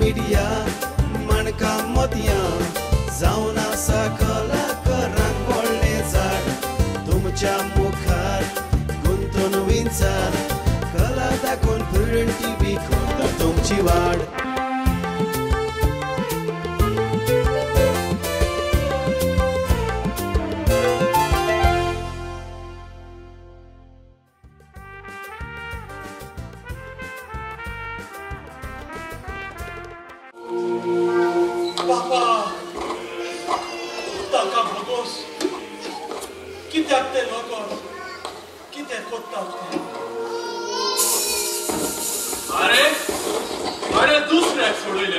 Media माणका मोतयां जावन आसा कलाकारांक व्हडलें झाड तुमच्या मुखार गुंतून विंचार कला दाखोवन प्रुडंट टीव्ही करता तुमची वाड. अरे अरे दुसऱ्याक सोडयले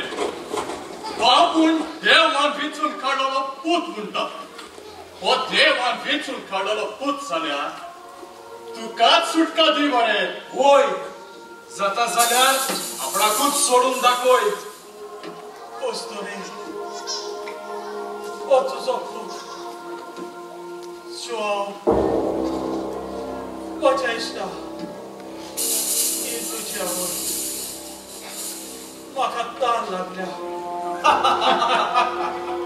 बापून देवान विंचून काडलेलो पूत म्हणटा. हो देवान विंचून काडलेलो पूत जाल्यार तुकाच सुटका दी मरे. वय जाता जाल्यार आपणाकूच सोडून दाखय. अस्तुरी हो तुजो पूत शिवाव म्हज्या इश्टा ही तुजी आवय म्हाका तान लागल्या.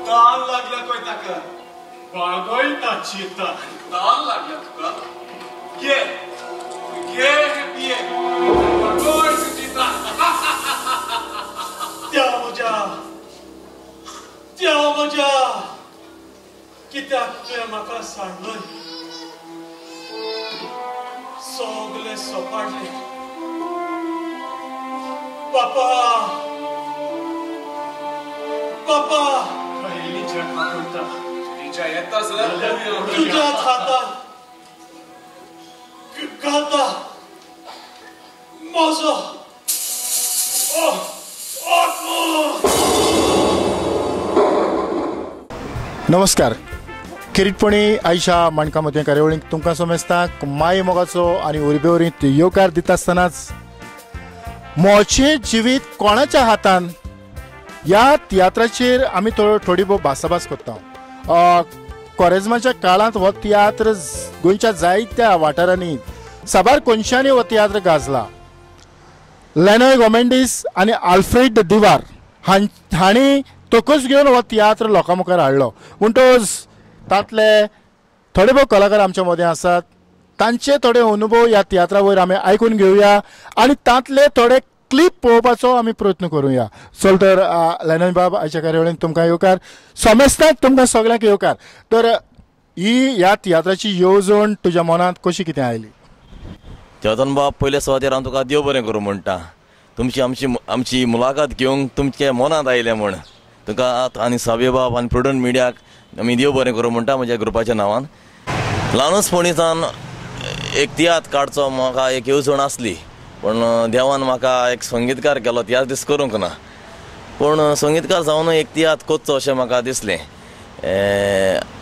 तान लागल्या खंय ताका? बागयता चिंता. तान लागल्या तुका? घे घे हें पिये बागय तुजी तान. देवा म्हज्या देवा म्हज्या कित्याक तुवें म्हाका सांडलय? सगळे सोपाडले बापा बापा. पयलींच्या खाकुलता तिच्या येता जाल्यार तुज्याच हातान घालता म्हजो आत्मो. नमस्कार. किरीटपणी आयच्या माणका मदीं कार्यावळींक तुमकां समेस्तांक माय मोगाचो आनी उर्बेवरींत येवकार दिता आसतनाच मोचे जिवीत कोणाच्या हातान ह्या तियात्राचेर आमी थोडी भोव भासाभास करता. कोरेज्माच्या काळांत हो तियात्र गोंयच्या जायत्या वाठारांनी साबार कोनशांनी हो तियात्र गाजला. लेनॉय गोमेंडीस आनी आल्फ्रेड दिवार हांणी तकस घेवन हो तियात्र लोकां मुखार हाडलो. म्हणटकच तांतले थोडे भोव कलाकार आमच्या मदें आसात, तांचे थोडे अनुभव ह्या तियात्रा वयर आमी आयकून घेवया आनी तांतले थोडे क्लिप पळोवपाचो आमी प्रयत्न करुया. चल तर लेनन बाब आयच्या कार्यावळीन तुमकां येवकार, समेस्तांक तुमकां सगळ्यांक येवकार. तर ही ह्या तियात्राची येवजण तुज्या मनांत कशी कितें आयली? चेतन बाब, पयले सुवातेर हांव तुका देव बरें करूं म्हणटा. तुमची आमची आमची मुलाखत घेवंक तुमच्या मनांत आयलें म्हूण तुका आनी सावय बाब आनी प्रुडंट मिडियाक आमी देव बरें करूं म्हणटा म्हज्या ग्रुपाच्या नांवान. ल्हानसपणीसान एक तियात्र काडचो म्हाका एक येवजण आसली, पूण देवान म्हाका एक संगीतकार केलो, तियात्रीस्त करूंक ना. पूण संगीतकार जावन एक तियात्र करचो अशें म्हाका दिसलें.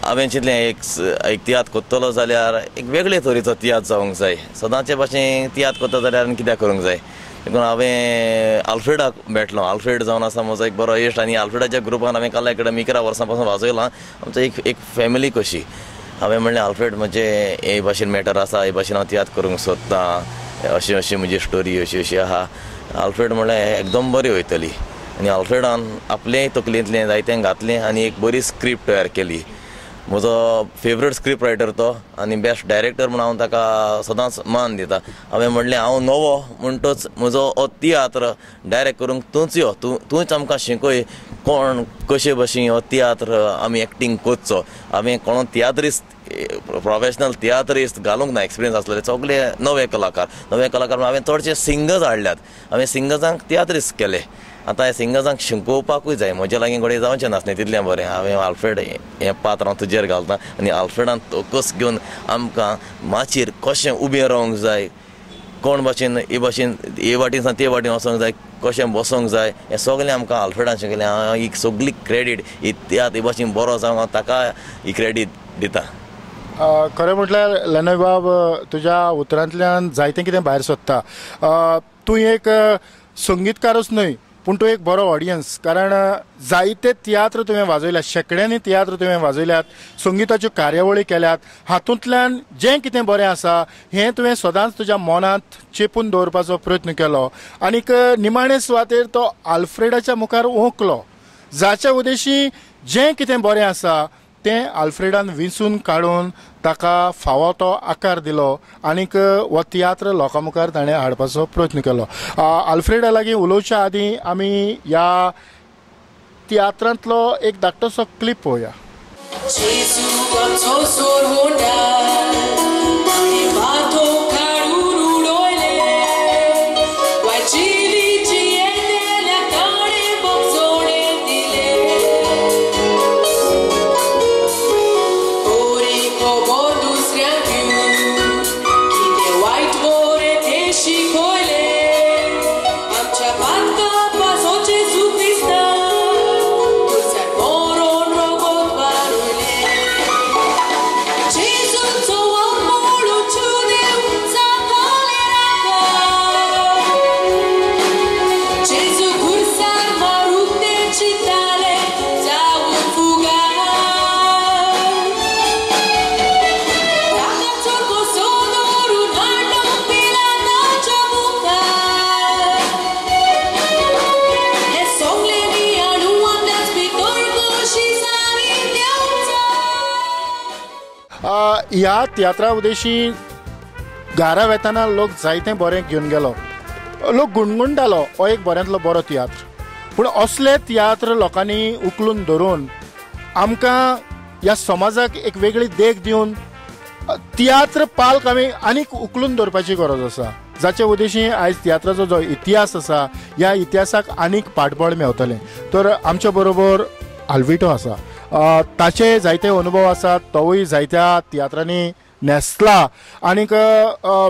हांवें चिंतलें एक तियात्र करतलो जाल्यार एक वेगळे तरेचो तियात्र जावंक जाय. सदांचे भाशेन तियात्र करता जाल्यार आनी कित्याक करूंक जाय. देखून हांवें आल्फ्रेडाक भेटलो. आल्फ्रेड जावन आसा म्हजो एक बरो इश्ट आनी आल्फ्रेडाच्या ग्रुपान हांवें कला अकादमी 11 वर्सां पासून वाजयलां. आमचो एक फॅमिली कशी. हांवें म्हणलें आल्फ्रेड म्हजें हे भाशेन मॅटर आसा, हे भाशेन हांव तियात्र करूंक सोदतां, अशी अशी म्हजी स्टोरी अशी अशी आहा. आल्फ्रेड म्हणलें एकदम बरी वयतली. आनी आल्फ्रेडान आपलें तकलेंतलें जायतें घातलें आनी एक बरी स्क्रिप्ट तयार केली. म्हजो फेवरेट स्क्रिप्ट रायटर तो आनी बेस्ट डायरेक्टर म्हूण हांव ताका सदांच मान दिता. हांवें म्हणलें हांव नवो म्हणटच म्हजो हो तियात्र डायरेक्ट करूंक तूंच यो, तूंच आमकां शिकय कोण कशे भशेन हो तियात्र आमी एक्टींग करचो. हांवें कोण तियात्रिस्त प्रोफेशनल तियात्रिस्त घालूंक ना, एक्सपिरियन्स आसलेले सगळे नवे कलाकार. नवे कलाकार हांवें चडशे सिंगर्स हाडल्यात. हांवें सिंगर्सांक तियात्रिस्त केले. आतां हे सिंगर्सांक शिकोवपाकूय जाय, म्हज्या लागीं घडये जावचें नासलें तितलें बरें. हांवें आल्फ्रेड हें पात्र हांव तुजेर घालता आनी आल्फ्रेडान तकस घेवन आमकां माचयेर कशें उबें रावंक जाय, कोण भाशेन हे भाशेन हे वाटेन सावन ते वाटेन वचोंक जाय, कशें बसोंक जाय, हें सगळें आमकां आल्फ्रेडान शिकयलें. हांव ही सगळी क्रेडीट ही तियात्र हे भाशेन बरो जावंक हांव ताका ही क्रेडीट दिता. खरें म्हटल्यार लेनॉय बाब, तुज्या उतरांतल्यान जायतें कितें भायर सोदता. तूं एक संगीतकारच न्हय पूण तूं एक बरो ऑडियन्स, कारण जायते तियात्र तुवें वाजयल्यात, शेंकड्यांनी तियात्र तुवें वाजयल्यात, संगिताच्यो कार्यावळी केल्यात. हातूंतल्यान जें कितें बरें आसा हें तुवें सदांच तुज्या मनांत चेपून दवरपाचो प्रयत्न केलो आनीक निमाणे सुवातेर तो आल्फ्रेडाच्या मुखार ओंकलो, जाच्या उद्देशी जें कितें बरें आसा तें आल्फ्रेडान विंचून काडून ताका फावो तो आकार दिलो आनीक हो तियात्र लोकां मुखार ताणें हाडपाचो प्रयत्न केलो. आल्फ्रेडा लागीं उलोवच्या आदीं आमी ह्या तियात्रांतलो एक धाकटोसो क्लिप पळोवया. ह्या तियात्रा उद्देशी घरा वेताना लोक जायते बरें घेवन गेलो, लोक गुणगुणटालो हो एक बऱ्यांतलो बरो तियात्र. पूण असले तियात्र लोकांनी उखलून धरून आमकां ह्या समाजाक एक वेगळी देख दिवन तियात्र पालक आमी आनीक उखलून दवरपाची गरज आसा, जाचे उद्देशी आयज तियात्राचो जो इतिहास आसा ह्या इतिहासाक आनीक पाठबळ मेवतलें. तर आमच्या बरोबर आल्विटो आसा, ताचे जायते अनुभव आसात, तोवूय जायत्या तियात्रांनी न्हेसला आनीक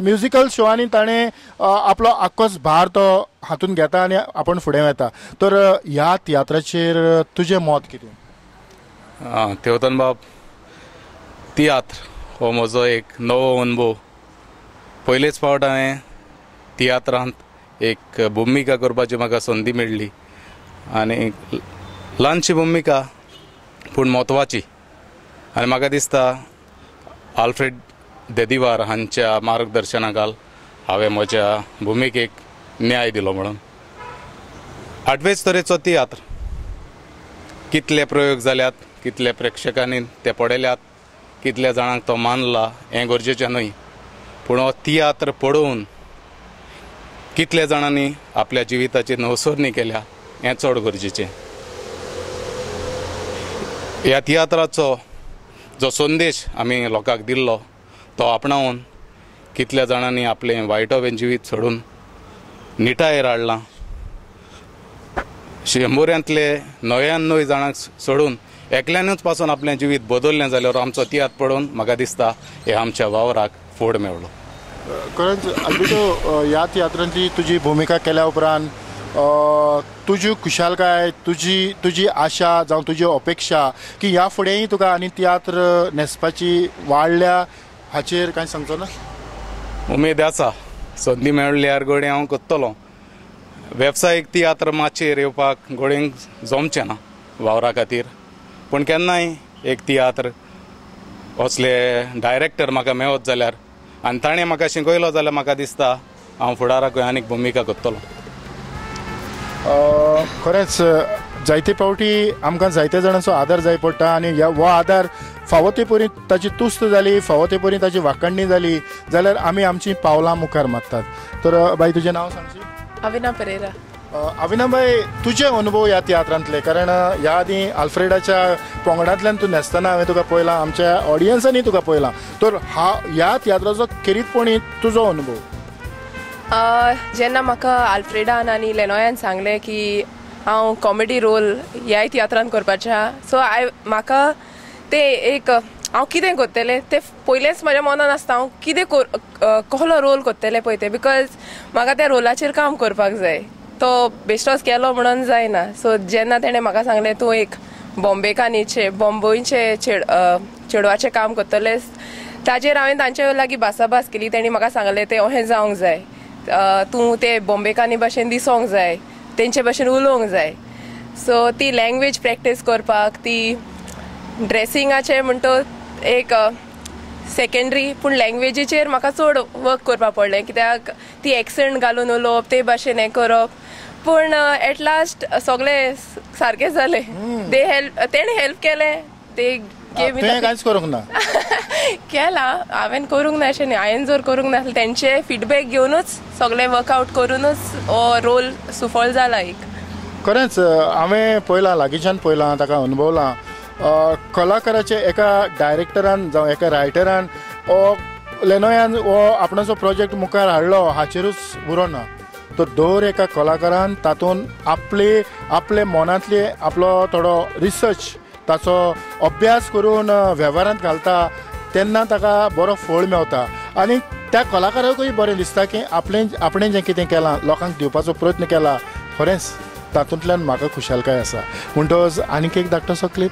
म्युजिकल शोआंनी ताणें आपलो आक्कोच भार तो हातून घेता आनी आपूण फुडें वता. तर ह्या तियात्राचेर तुजें मत कितें? तेवतन बाब, तियात्र हो म्हजो एक नवो अनुभव. पयलेच फावट हांवें तियात्रांत एक भुमिका करपाची म्हाका संदी मेळ्ळी आनी ल्हानशी भुमिका पूण म्हत्वाची. आनी म्हाका दिसता आल्फ्रेड देदिवार हांच्या मार्गदर्शनाखाल हांवें म्हज्या भुमिकेक न्याय दिलो म्हणून. आठवेच तरेचो तियात्र, कितले प्रयोग जाल्यात, कितले प्रेक्षकांनी ते पळयल्यात, कितल्या जाणांक तो मानला हें गरजेचें न्हय, पूण हो तियात्र पळोवन कितल्या जाणांनी आपल्या जिविताची नवसरणी केल्या हें चड गरजेचें. ह्या तियात्राचो जो संदेश आमी लोकांक दिल्लो तो आपणावन कितल्या जाणांनी आपलें वायटोवें जिवीत सोडून निटायेर हाडलां. शंबऱ्यांतले 99 जाणांक सोडून एकल्यानूच पासून आपलें जिवीत बदललें जाल्यार आमचो तियात्र पळोवन म्हाका दिसता हे आमच्या वावराक फोड मेळ्ळो. खरेंच आल्बिटो, ह्या तियात्रांतली तुजी भुमिका केल्या उपरांत तुजी खुशालकाय, तुजी तुजी आशा जावं तुजी अपेक्षा की ह्या फुडेंय तुका आनी तियात्र न्हेसपाची वाडल्या हाचेर कांय सांगचो ना? उमेद आसा, संदी मेळ्ळ्यार घडये हांव करतलो. वेवसायीक तियात्र माचयेर येवपाक घडये जमचें ना वावरा खातीर, पूण केन्नाय एक तियात्र असले डायरेक्टर म्हाका मेळत जाल्यार आनी ताणें म्हाका शिकयलो जाल्यार म्हाका दिसता हांव फुडाराकूय आनीक भुमिका करतलो. खरेंच जायते फावटी आमकां जायते जाणांचो आदार जाय पडटा आनी हो आदार फावो ते परी ताची तुस्त जाली, फावो ते परी ताची वाखणणी जाली जाल्यार आमी आमचीं पावलां मुखार मारतात. तर बाई, तुजें नांव सांगशी? अविना परेरा. अविना बाई, तुजे अनुभव ह्या तियात्रांतले, कारण ह्या आदीं आल्फ्रेडाच्या पंगडांतल्यान तूं न्हेसतना हांवें तुका पळयलां, आमच्या ऑडियन्सांनी तुका पळयलां, तर ह्या तियात्राचो खेरीतपणी तुजो अनुभव? जेन्ना म्हाका आल्फ्रेडान आनी लेनोयान सांगलें की हांव कॉमेडी रोल ह्याय तियात्रान करपाचें आहा, सो म्हाका तें एक हांव कितें करतलें तें पयलेंच म्हज्या मनान आसता, हांव कितें कहलो रोल करतलें पळय तें, because म्हाका त्या रोलाचेर काम करपाक जाय, तो बेश्टोच केलो म्हणून जायना. सो जेन्ना तेणें म्हाका सांगलें तूं एक बॉम्बेकानीचे बॉम्बोयचे चेडवाचें काम करतलें, ताजेर हांवें तांचे लागीं भासाभास केली. तेणी म्हाका सांगलें तें अहें जावंक जाय, तूं ते बॉम्बेकानी भाशेन दिसोंक जाय, तेंचे भशेन उलोवंक जाय. सो ती लँग्वेज प्रॅक्टीस करपाक, ती ड्रेसिंगाचें म्हणटा एक सेकेंडरी, पूण लँग्वेजीचेर म्हाका चड वर्क करपाक पडलें कित्याक ती एक्संट घालून उलोवप ते भाशेन हें करप. पूण एट लास्ट सगळें सारकें जालें. ते हेल्प तेणें हेल्प केलें, ते कांयच करूंक ना केलां हांवें करूंक ना अशें न्ही, हांवें जर करूंक नासलें तेंचे फिडबॅक घेवनूच सगळें वर्कआवट करूनच हो रोल सुफळ जाला एक. खरेंच हांवें पळयलां, लागींच्यान पळयलां, ताका अनुभवलां. कलाकाराचे एका डायरेक्टरान जावं एका रायटरान ओ लेनोयान हो आपणाचो प्रोजेक्ट मुखार हाडलो हाचेरूच उरो ना, तर दर एका कलाकारान तातूंत आपले आपले मनांतले आपलो थोडो रिसर्च, ताचो अभ्यास करून वेव्हारांत घालता तेन्ना ताका बरो फळ मेवता आनी त्या कलाकाराकूय बरें दिसता की आपलें आपणें जें कितें केलां लोकांक दिवपाचो प्रयत्न केला, खरेंच तातूंतल्यान म्हाका खुशालकाय आसा. म्हणटकच आनीक एक धाकटोसो क्लिप.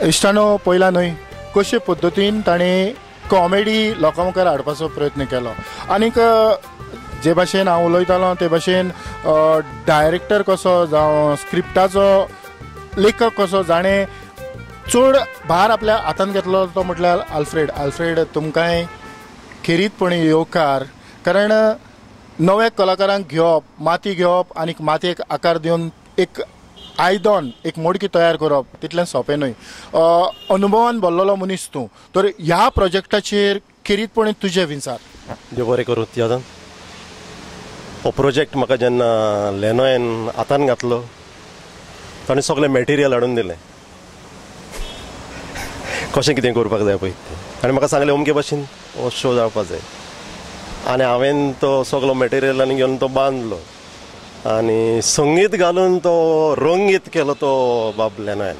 इश्टानो पयला न्हय कशे पद्दतीन ताणें कॉमेडी लोकां मुखार हाडपाचो प्रयत्न केलो आनीक जे भाशेन हांव उलयतालो ते भाशेन डायरेक्टर कसो जावं स्क्रिप्टाचो लेखक कसो जाणें चड भार आपल्या हातांत घेतलो तो म्हटल्यार आल्फ्रेड. आल्फ्रेड तुमकांय खेरीतपणी येवकार, कारण नव्या कलाकारांक घेवप, माती घेवप आनी मातयेक आकार दिवन एक आयदन एक मोडकी तयार करप तितलें सोंपें न्हय. अनुभवान भरलेलो मनीस तूं, तर ह्या प्रोजेक्टाचेर खेरीतपणी तुजें विचार. देव बरें करूं तियात्रान. हो प्रोजेक्ट म्हाका जेन्ना लेनोयन हातान घातलो ताणें सगळें मटेरियल हाडून दिलें, कशें कितें करपाक जाय पळय तें, आनी म्हाका सांगलें अमके भाशेन हो शो जावपा जाय, आनी हांवें तो सगळो मटेरियल आनी घेवन तो बांदलो आनी संगीत घालून तो रंगीत केलो तो बाब लेनोयन.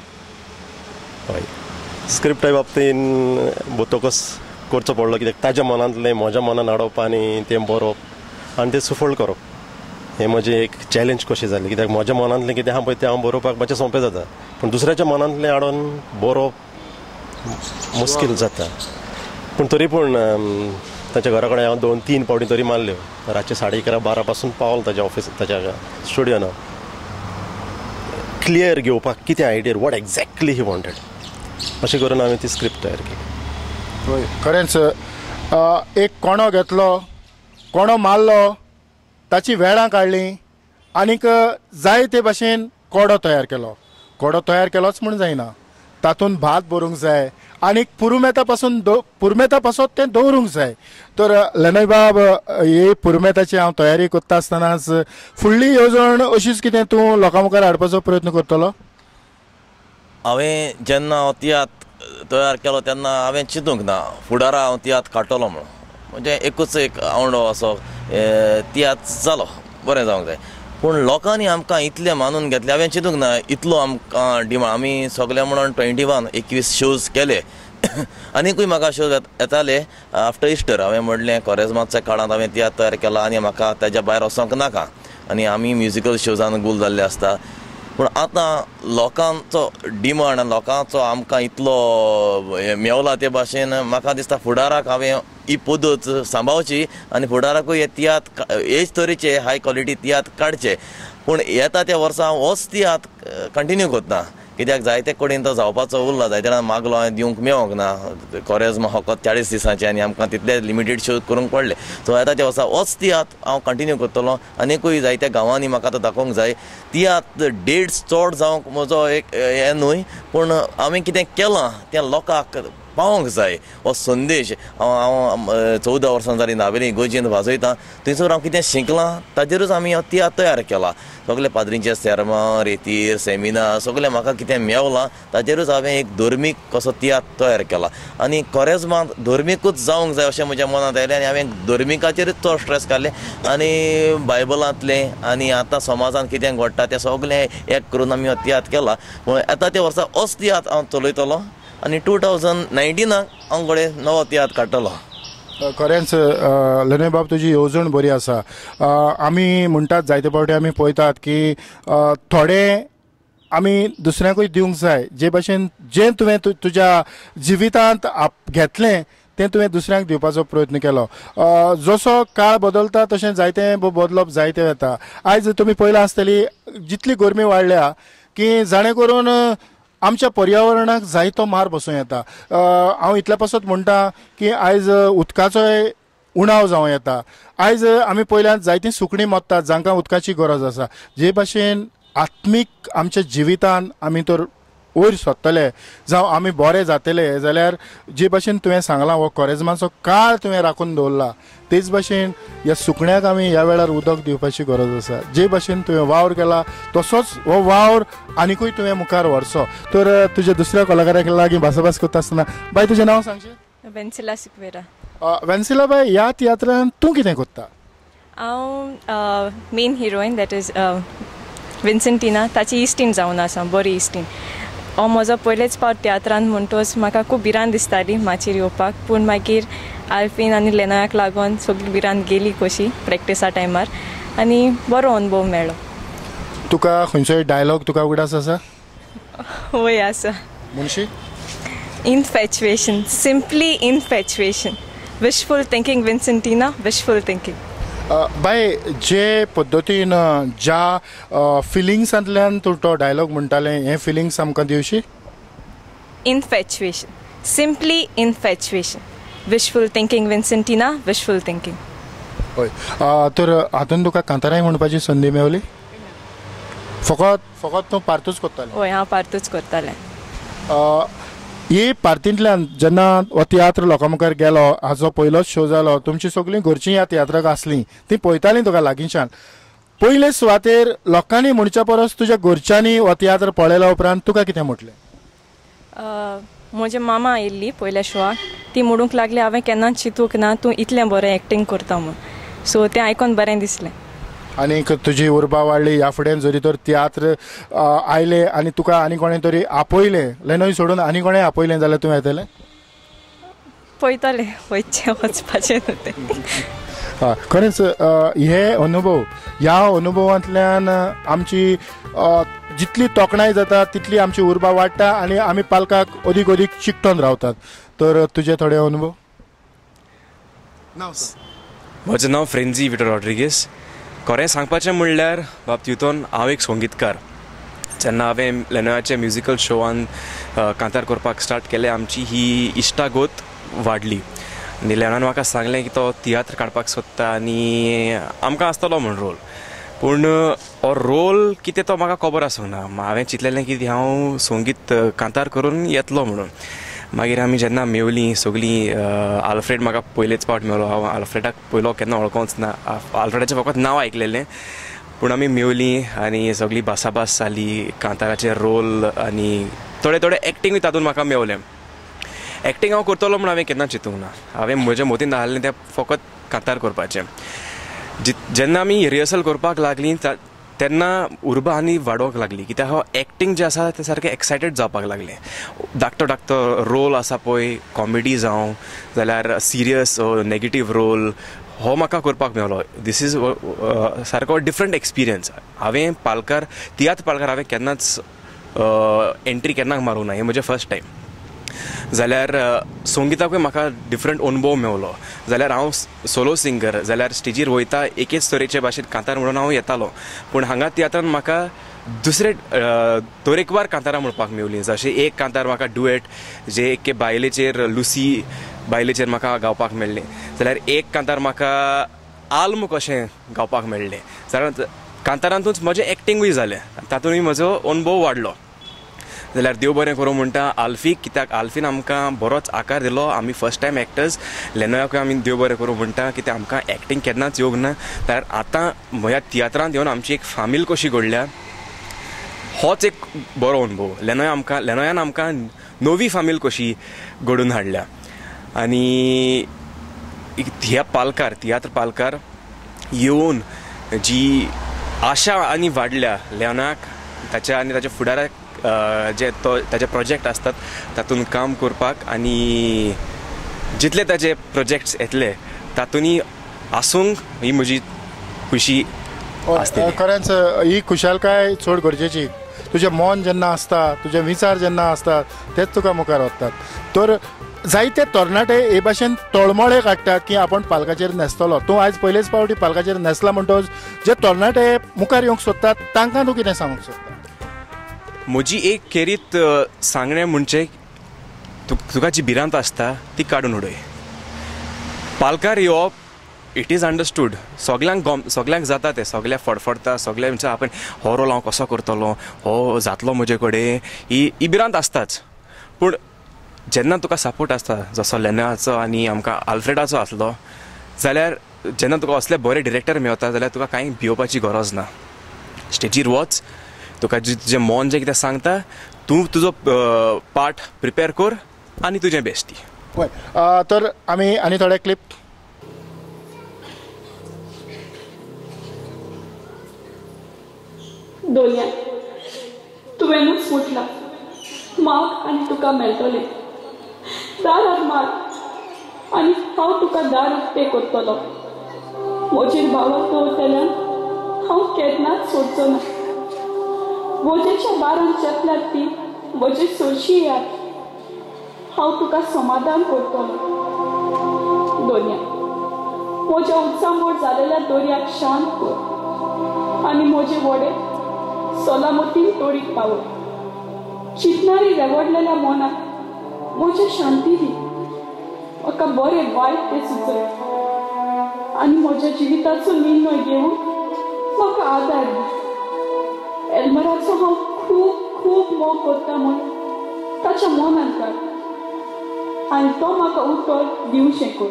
हय, स्क्रिप्टा बाबतीन बोतकच करचो पडलो कित्याक ताज्या मनांतलें म्हज्या मनान हाडप आनी तें बरोवप आनी तें सुफळ करप हें म्हजें एक चॅलेंज कशें जालें, कित्याक म्हज्या मनांतलें कितें आहा पळय तें हांव बरोवपाक मातशें सोंपें जाता, पूण दुसऱ्याच्या मनांतलें हाडून बरोवप मुश्कील जाता. पूण तरी पूण ताच्या घरा कडेन हांव 2-3 पावटी तरी मारल्यो, रातचे 11:30 12 पासून पावलो ताच्या ऑफिस ताच्या स्टुडियोन क्लियर घेवपाक कितें idea what exactly he wanted, अशें करून हांवें ती स्क्रिप्ट तयार केली. हय, खरेंच एक कोणो घेतलो, कोणो मारलो, ताची वेळां काडली आनीक जाय ते भाशेन कोडो तयार केलो. कोडो तयार केलोच म्हूण जायना, तातूंत भात भरूंक जाय आनी पुरुमेता पासून पुरुमेता पासत तें दवरूंक जाय. तर लेनोय बाब, ही पुरुमेताची हांव तयारी करता आसतनाच फुडली येवजण अशीच कितें तूं लोकां मुखार हाडपाचो प्रयत्न करतलो? हांवें जेन्ना हांव तियात्र तयार केलो तेन्ना हांवें चिंतूंक ना फुडारा हांव तियात्र काडटलो म्हणून, म्हणजे एकूच एक आवडो असो तियात्र जालो बरें जावंक जाय. पूण लोकांनी आमकां इतलें मानून घेतलें हांवें चिंतूंक ना इतलो आमकां डिमांड. आमी सगळे म्हणून 21 शोज केले. आनीकूय म्हाका शोज येताले आफ्टर इस्टर. हांवें म्हणलें कोरेज्माच्या काळांत हांवें तियात्र तयार केला आनी म्हाका ताज्या भायर वचोंक नाका आनी आमी म्युजिकल शोजान गूल जाल्ले आसता. पूण आतां लोकांचो डिमांड लोकांचो आमकां इतलो मेवला ते भाशेन म्हाका दिसता फुडाराक हांवें ही पद्दत सांबाळची आनी फुडाराकूय हे तियात्र हेच तरेचे हाय क्वॉलिटी तियात्र काडचे. पूण येता त्या वर्सा हांव होच तियात्र कंटिन्यू करता कित्याक जायते कडेन तो जावपाचो उरला. जायते जाणां मागलो हांवें दिवंक मेळोंक ना. कोरेज्मा फकत 40 दिसांचे आनी आमकां तितले लिमिटेड शो करूंक पडले. सो येता त्या वर्सा होच तियात्र हांव कंटिन्यू करतलो आनीकूय जायत्या गांवांनी म्हाका तो दाखोवंक जाय. तियात्र डेट्स चड जावंक म्हजो एक हें न्हय पूण हांवें कितें केलां तें लोकांक पावोंक जाय हो संदेश. हांव 14 वर्सां जालीं नावेली इगर्जेंत वाजयतां थंयसर हांव कितें शिकलां ताजेरूच आमी हो तियात्र तयार केला. सगळे पाद्रींचे सेर्मांव रेतीर सेमिनार सगळें म्हाका कितें मेवलां ताजेरूच हांवें एक धर्मीक कसो तियात्र तयार केला. आनी कोरेज्मांत धर्मीकूच जावंक जाय अशें म्हज्या मनांत आयलें आनी हांवें धर्मिकाचेरूच चड स्ट्रेस काडलें आनी बायबलांतलें आनी आतां समाजांत कितें घडटा तें सगळें एक करून आमी हो तियात्र केला. पूण येता त्या वर्सा होच तियात्र हांव चलयतलो आनी 2019 हांव घडये नवो तियात्र काडटलो. खरेंच लेनोय बाब तुजी येवजण बरी आसा. आमी म्हणटात जायते फावटी आमी पळयतात की थोडे आमी दुसऱ्यांकूय दिवंक जाय. जे भाशेन जें तुवें तुज्या जिवितांत घेतलें तें तुवें दुसऱ्यांक दिवपाचो प्रयत्न केलो. जसो काळ बदलता तशें जायतें बदलप जायतें वता. आयज तुमी पळयलां आसतली जितली गरमी वाडल्या की जाणें करून आमच्या पर्यावरणाक जायतो मार बसूं येता. हांव इतल्या पासत म्हणटा की आयज उदकाचोय उणाव जावं येता. आयज आमी पळयल्यात जायतीं सुकणीं मरतात जांकां उदकाची गरज आसा. जे भाशेन आत्मीक आमच्या जिवितान आमी तर वयर सरतले जावं आमी बरे जातले जाल्यार जे भाशेन तुवें सांगलां हो कोरेज्माचो काळ तुवें राखून दवरला तेच भाशेन ह्या सुकण्याक आमी ह्या वेळार उदक दिवपाची गरज आसा. जे भाशेन तुवें वावर केला तसोच हो वावर आनिकूय तुवें मुखार व्हरचो. तर तुज्या दुसऱ्या कलाकाराक लागीं भासाभास करता आसतना बाय तुजें नांव सांगचें? वेन्सिला सिक्वेरा. वेन्सिला बाय, ह्या तियात्रान तूं कितें करता? हांव main heroine that is Vincentina ताची इश्टीण जावन आसा, बरी इश्टीण. हो म्हजो पयलेच फावट तियात्रान म्हणटोच म्हाका खूब भिरांत दिसताली माचयेर येवपाक. पूण मागीर आल्फीन आनी लेनोयाक लागून सगळी भिरांत गेली कशी प्रॅक्टिसा टायमार आनी बरो अनुभव मेळ्ळो. तुका खंयचोय डायलॉग तुका उगडास आसा? वय आसा. म्हणशी? Infatuation, simply infatuation, wishful thinking Vincentina, wishful thinking. बाय, जे पद्दतीन ज्या फिलिंग्सांतल्यान तूं तो डायलॉग म्हणटालें हे फिलिंग्स आमकां दिवशी? Infatuation, simply infatuation, wishful thinking Vincentina, wishful thinking. हय, तर हातून तुका कांताराय म्हणपाची संदी मेवली? फकत फकत तूं पार्तूच करतालें? हय, हांव पार्तूच करतालें. ही पार्तींतल्यान जेन्ना हो तियात्र लोकां मुखार गेलो, हाजो पयलोच शो जालो, तुमची सगळीं घरचीं ह्या तियात्राक आसलीं, तीं पळयतालीं तुका लागींच्यान. पयले सुवातेर लोकांनी म्हणच्या परस तुज्या घरच्यांनी हो तियात्र पळयल्या उपरांत तुका कितें म्हटलें? म्हजे मामा आयिल्ली पयल्या शोआक, ती म्हणूंक लागली हांवें केन्नाच चिंतूंक ना तूं इतलें बरें एक्टींग करता म्हूण. सो तें आयकोन बरें दिसलें. आनीक तुजी उर्बा वाडली ह्या फुडें जरी तर तियात्र आयले आनी तुका आनी कोणें तरी आपयलें, लेनोय सोडून आनी कोणें आपयलें जाल्यार तूं येतलें? पळयतलें, वयचें वचपाचें न्हू तें. खरेंच हे अनुभव, ह्या अनुभवांतल्यान आमची जितली तोखणाय जाता तितली आमची उर्बा वाडटा आनी आमी पालकाक अदीक अदीक चिकटोन रावतात. तर तुजे थोडे अनुभव? म्हजें नांव फ्रेंजी विटो रॉड्रिगीस. खरें सांगपाचें म्हणल्यार बाब तितून हांव एक संगीतकार. जेन्ना हांवें लेनोयाच्या म्युजिकल शोवान कांतार करपाक स्टार्ट केलें आमची ही इश्टागत वाडली आनी लेनोयान म्हाका सांगलें की तो तियात्र काडपाक सोदता आनी आमकां आसतलो म्हूण रोल. पूण हो रोल कितें तो म्हाका खबर आसूंक ना. हांवें चिंतलेलें की हांव संगीत कांतार करून येतलो म्हणून. मागीर आमी जेन्ना मेवलीं सगळीं, आल्फ्रेड म्हाका पयलेच फावट मेवलो. हांव आल्फ्रेडाक पयलो केन्ना वळखोंच ना, आल्फ्रेडाचें फकत नांव आयकलेलें. पूण आमी मेवलीं आनी सगळी भासाभास जाली, कांताराचे रोल आनी थोडे थोडे एक्टिंगूय तातूंत म्हाका मेवलें. एक्टिंग हांव करतलो म्हूण हांवें केन्ना चिंतूंक ना. हांवें म्हज्या मतीन आसलें तें फकत कांतार करपाचें. जेन्ना आमी रिहर्सल करपाक लागलीं तेन्ना उर्बा आनी वाडोवंक लागली कित्याक हांव एक्टींग जें आसा तें सारकें एक्सायटेड जावपाक लागलें. धाकटो धाकटो रोल आसा पळय, कॉमेडी जावं जाल्यार सिरियस नेगेटीव रोल, हो म्हाका करपाक मेवलो. This is सारको डिफरंट एक्सपिरियन्स. हांवें पालकार तियात्र पालकार हांवें केन्नाच एंट्री केन्ना मारूंक ना, हें म्हजें फर्स्ट टायम. जाल्यार संगिताकूय म्हाका डिफरंट अनुभव मेवलो. जाल्यार हांव सोलो सिंगर जाल्यार स्टेजीर वयता एकेच तरेचे भाशेन कांतार म्हणून हांव येतालो, पूण हांगा तियात्रान म्हाका दुसरे तरेकवार कांतारां म्हणपाक मेवलीं. जशें एक कांतार म्हाका डुएट जे एके बायलेचेर, लुसी बायलेचेर म्हाका गावपाक मेळ्ळें, जाल्यार एक कांतार म्हाका आल्म कशें गावपाक मेळ्ळें. जाल्यार कांतारांतूच म्हजें एक्टिंगूय जालें, तातूंतय म्हजो अनुभव वाडलो. जाल्यार देव बरें करूं म्हणटा आल्फीक, कित्याक आल्फीन आमकां बरोच आकार दिलो. आमी फर्स्ट टायम एक्टर्स, लेनोयाकूय आमी देव बरें करूं म्हणटा कित्याक आमकां एक्टींग केन्नाच येवंक ना. जाल्यार आतां ह्या तियात्रांत येवन आमची एक फामील कशी घडल्या, होच एक बरो अनुभव. लेनोयान आमकां नवी फामील कशी घडोवन हाडल्या. आनी ह्या पालकार तियात्र पालकार येवन जी आशा आनी वाडल्या लेनोयाक, ताच्या आनी ताच्या फुडाराक जे तो ताजे प्रोजेक्ट आसतात तातूंत काम करपाक आनी जितले ताजे प्रोजेक्ट्स येतले तातूंय आसूंक ही म्हजी खुशी आसतली. खरेंच ही खुशालकाय चड गरजेची. तुजें मन जेन्ना आसता, तुजे विचार जेन्ना आसता तेच तुका मुखार वतात. तर जायते तरणाटे हे भाशेन तळमळे काडटात की आपण पालकाचेर न्हेसतलो. तूं आयज पयलेच फावटी पालकाचेर न्हेसला म्हणटकच जे तरणाटे मुखार येवंक सोदतात तांकां तूं कितें सांगूंक सोदता? म्हजी एक खेरीत सांगणें म्हणजे तुका जी भिरांत आसता ती काडून उडय. पालकार येवप it is understood, सगल्यांक सगल्यांक जाता तें, सगळ्यांक फडफडटा, सगळ्यांक म्हणजे आपण हो रोल हांव कसो करतलो, हो जातलो म्हजे कडेन, ही भिरांत आसताच. पूण जेन्ना तुका सपोर्ट आसता जसो लेनोयाचो आनी आमकां आल्फ्रेडाचो आसलो, जाल्यार जेन्ना तुका असले बरे डिरेक्टर मेवता जाल्यार तुका कांय भिवपाची गरज ना. स्टेजीर वच, तुका तुजें मन जें कितें सांगता तूं तुजो पार्ट प्रिपेर कर आनी तुजें बेस्ट दी. हय, तर आमी आनी थोडे क्लिप. दोनया तुवेंनूच म्हटलां माग आनी तुका मेळटलें, दारार मार आनी हांव तुका दार उक्तें करतलो. म्हजेर भावाक दवरतल्यान हांव केन्नाच सोडचो ना. वजेच्या बारान चेपल्यार ती म्हजे सोरशी याद, हांव तुका समाधान करतलो. दोनया म्हज्या उत्सामोड जालेल्या दोरयाक शांत कर आनी म्हजे वडे सलामतीन तोडीक पावय. चिंतनारी रेवडलेल्या मनाक म्हजे शांती दी, म्हाका बरें वायट तें सुचय आनी म्हज्या जिविताचो निर्णय घेवंक म्हाका आदार दी. एल्मराचो हांव खूब खूब मोग करता म्हूण ताच्या मनान काड आनी तो म्हाका उतर दिवचें कर.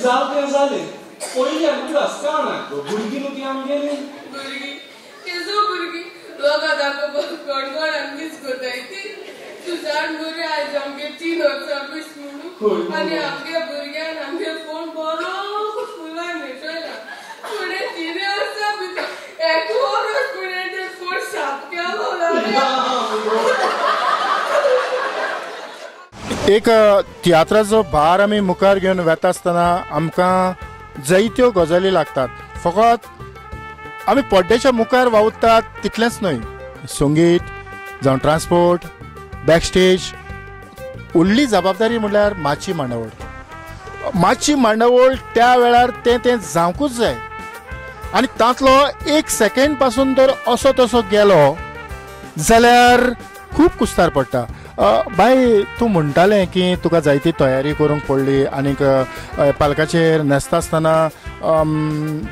जालें जालें पयलीं आमकां रस्त्यार भुरगीं न्हू ती आमगेली भुरगीं केजो भुरगीं लोकां दाखोवपाक कोण आमगीच कोताय ती. तूं जाण मरे आयज आमगे 3 वर्सां वीस म्हणून आनी आमगे भुरग्यान आमगे फोन बरो फुलान न्हेसयला. फुडें 3 वर्सां भितर एक वरस फुडें ते फोन साफ केलो. एक तियात्राचो भार आमी मुखार घेवन वेता आसतना आमकां जायत्यो गजाली लागतात. फकत आमी पड्ड्याच्या मुखार वावुरतात तितलेंच न्हय, संगीत जावं ट्रान्सपोर्ट, बॅकस्टेज, व्हडली जबाबदारी म्हणल्यार माची मांडावळ. माची मांडावळ त्या वेळार तें तें जावंकूच जाय आनी तांतलो एक सेकेंड पासून जर असो तसो गेलो जाल्यार खूब कुस्तार पडटा. बाय, तूं म्हणटालें की तुका जायती तयारी करूंक पडली आनीक पालकाचेर न्हेसता आसतना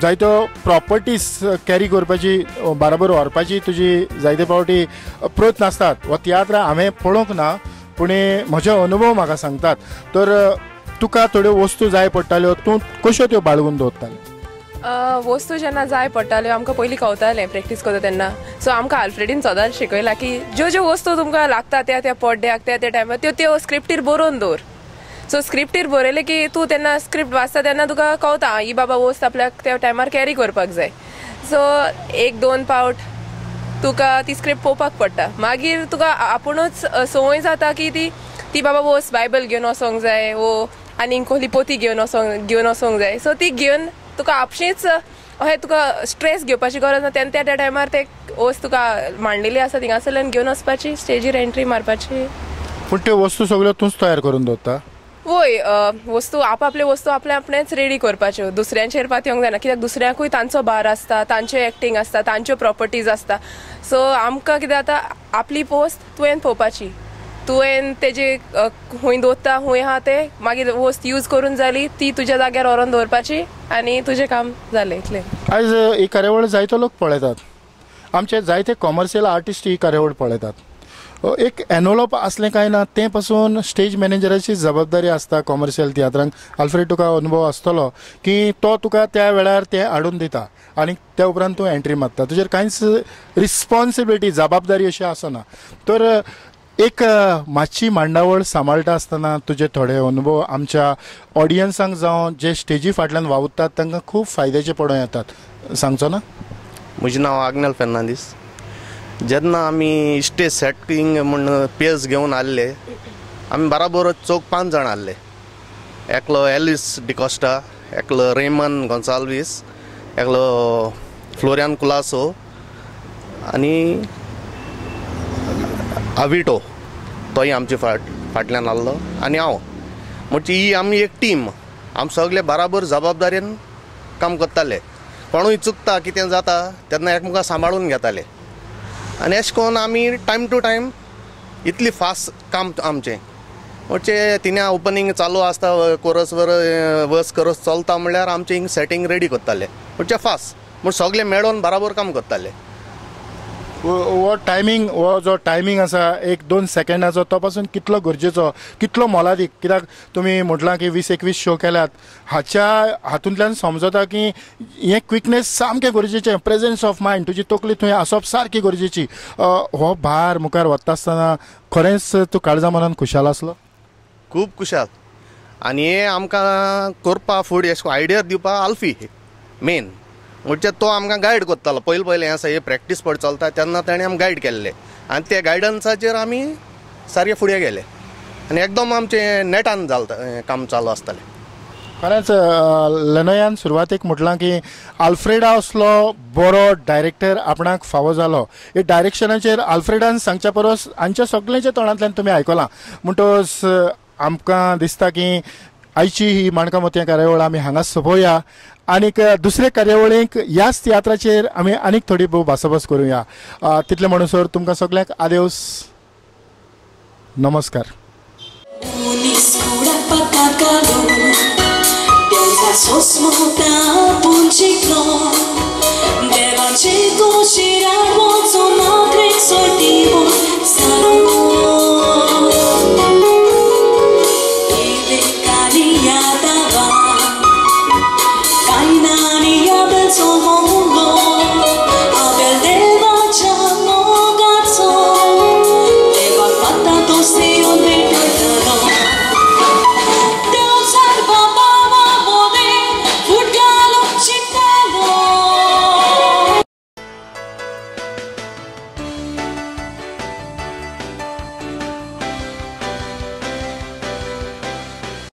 जायत्यो प्रॉपर्टीज कॅरी करपाची, बराबर व्हरपाची तुजी जायते फावटी प्रयत्न आसतात. हो तियात्र हांवें पळोवंक ना, पूण म्हजे अनुभव म्हाका सांगतात. तर तुका थोड्यो वस्तू जाय पडटाल्यो तूं कश्यो त्यो बाळगून दवरताले? वस्तू जेन्ना जाय पडटाल्यो आमकां पयलीं कवतालें प्रॅक्टीस करता तेन्ना. सो आमकां आल्फ्रेडीन सदांच शिकयलां की ज्यो ज्यो वस्तू तुमकां लागता त्या त्या पड्ड्याक त्या त्या टायमार त्यो त्यो स्क्रिप्टीर बरोवन दवर. सो स्क्रिप्टीर बरयलें की तूं तेन्ना स्क्रिप्ट वाचता तेन्ना तुका कवता ही बाबा वस्त आपल्याक त्या टायमार कॅरी करपाक जाय. सो एक दोन पावट तुका ती स्क्रिप्ट पळोवपाक पडटा, मागीर तुका आपुणूच संवय जाता की ती ती बाबा वस्त बायबल घेवन वचोंक जाय वो आनीक कसली पोती घेवन वचोंक जाय. सो ती घेवन तुका आपशींच अशें तुका स्ट्रेस घेवपाची गरज ना. तेन्ना त्या टायमार ते वस्त तुका मांडलेली आसा थिंगासरल्यान घेवन वचपाची, स्टेजीर एंट्री मारपाची. पूण त्यो वस्तू सगळ्यो तूंच तयार करून दवरता? वय, वस्तू आपआपले वस्तू आपले आपणेच रेडी करपाच्यो, दुसऱ्यांचेर पातयेवंक जायना कित्याक दुसऱ्यांकूय तांचो भार आसता, तांचें एक्टींग आसता, तांच्यो प्रॉपर्टीज आसता. सो आमकां कितें जाता आपली पोस्ट तुवें पळोवपाची, तुवें तेजे खंय दवरता खंय आहा ते मागीर वस्त यूज करून जाली ती तुज्या जाग्यार व्हरोन दवरपाची आनी तुजें काम जालें इतलें. आयज ही कार्यावळ जायतो लोक पळयतात, आमचे जायते कॉमर्शियल आर्टिस्ट ही कार्यावळ पळयतात. एक एनवलप आसलें काय ना तें पासून स्टेज मॅनेजराची जबाबदारी आसता कॉमर्शियल तियात्रांक. आल्फ्रेड तुका अनुभव आसतलो की तो तुका त्या वेळार तें हाडून दिता आनी त्या उपरांत तूं एंट्री मारता, तुजेर कांयच रिस्पॉन्सिबिलिटी जबाबदारी अशी आसना. तर एक मातशी मांडावळ सांबाळटा आसतना तुजे थोडे अनुभव आमच्या ऑडियन्सांक जावं जे स्टेजी फाटल्यान वावुरतात तांकां खूब फायद्याचे पडूं येतात, सांगचो ना? म्हजें नांव आग्नेल फेर्नांदीस. जेन्ना आमी स्टेज सेटींग म्हूण पेज घेवन आयिल्ले आमी बराबर चौग पांच जाण आसले. एकलो एलिस डिकॉस्टा, एकलो रेमन गोन्साल्वीस, एकलो फ्लोरियान कुलासो आनी आविटो, तोय आमचे फाटल्यान आसलो आनी हांव. म्हणजे ही आमी एक टीम, आमी सगळे बराबर जबाबदारेन काम करताले. कोणूय चुकता कितें जाता तेन्ना एकमेकां सांबाळून घेताले आनी अशें करून आमी टायम टू टायम इतली फास्ट काम आमचें. म्हणजे तिन्या ओपनींग चालू आसता, कोरस वर वर्स कोरस चलता म्हणल्यार आमचें हिंग सेटींग रेडी करताले, म्हणजे फास्ट म्हण सगळे मेळोन बराबर काम करताले. हो टायमींग, हो जो टायमींग आसा एक दोन सेकंडाचो तो पासून कितलो गरजेचो, कितलो मोलादीक, कित्याक तुमी म्हटलां की 20-21 शो केल्यात, हाच्या हातूंतल्यान समजता की हें क्विकनेस सामकें गरजेचें, प्रेजन्स ऑफ मायंड, तुजी तकली थंय आसप सारकी गरजेची. हो भार मुखार वता आसतना खरेंच तूं काळजा मनान खुशाल आसलो? खूब खुशाल. आनी हें आमकां करपा फुडें अशें आयडिया दिवपा आल्फी मेन, म्हणजे तो आमकां गायड करतालो. पयलीं पयलीं आसा हे प्रॅक्टीस पड चलता तेन्ना ताणें आमकां गायड केल्ले आनी त्या गायडन्साचेर आमी सारके फुडें गेले आनी एकदम आमचें नेटान जाता काम चालू आसतालें. खरेंच लेनोयान सुरवातेक म्हटलां की आल्फ्रेडा असलो बरो डायरेक्टर आपणाक फावो जालो. हे डायरेक्शनाचेर आल्फ्रेडान सांगच्या परस हांच्या सगळ्यांच्या तोंडांतल्यान तुमी आयकलां, म्हणटकच आमकां दिसता की आयची ही माणकां मोतयां कार्यावळ आमी हांगा सोंपोवया आनीक दुसरे कार्यावळीक ह्याच तियात्राचेर आमी आनीक थोडी भोव भासाभास करुया. तितले म्हणसर तुमकां सगळ्यांक आदेवस, नमस्कार. देवाचे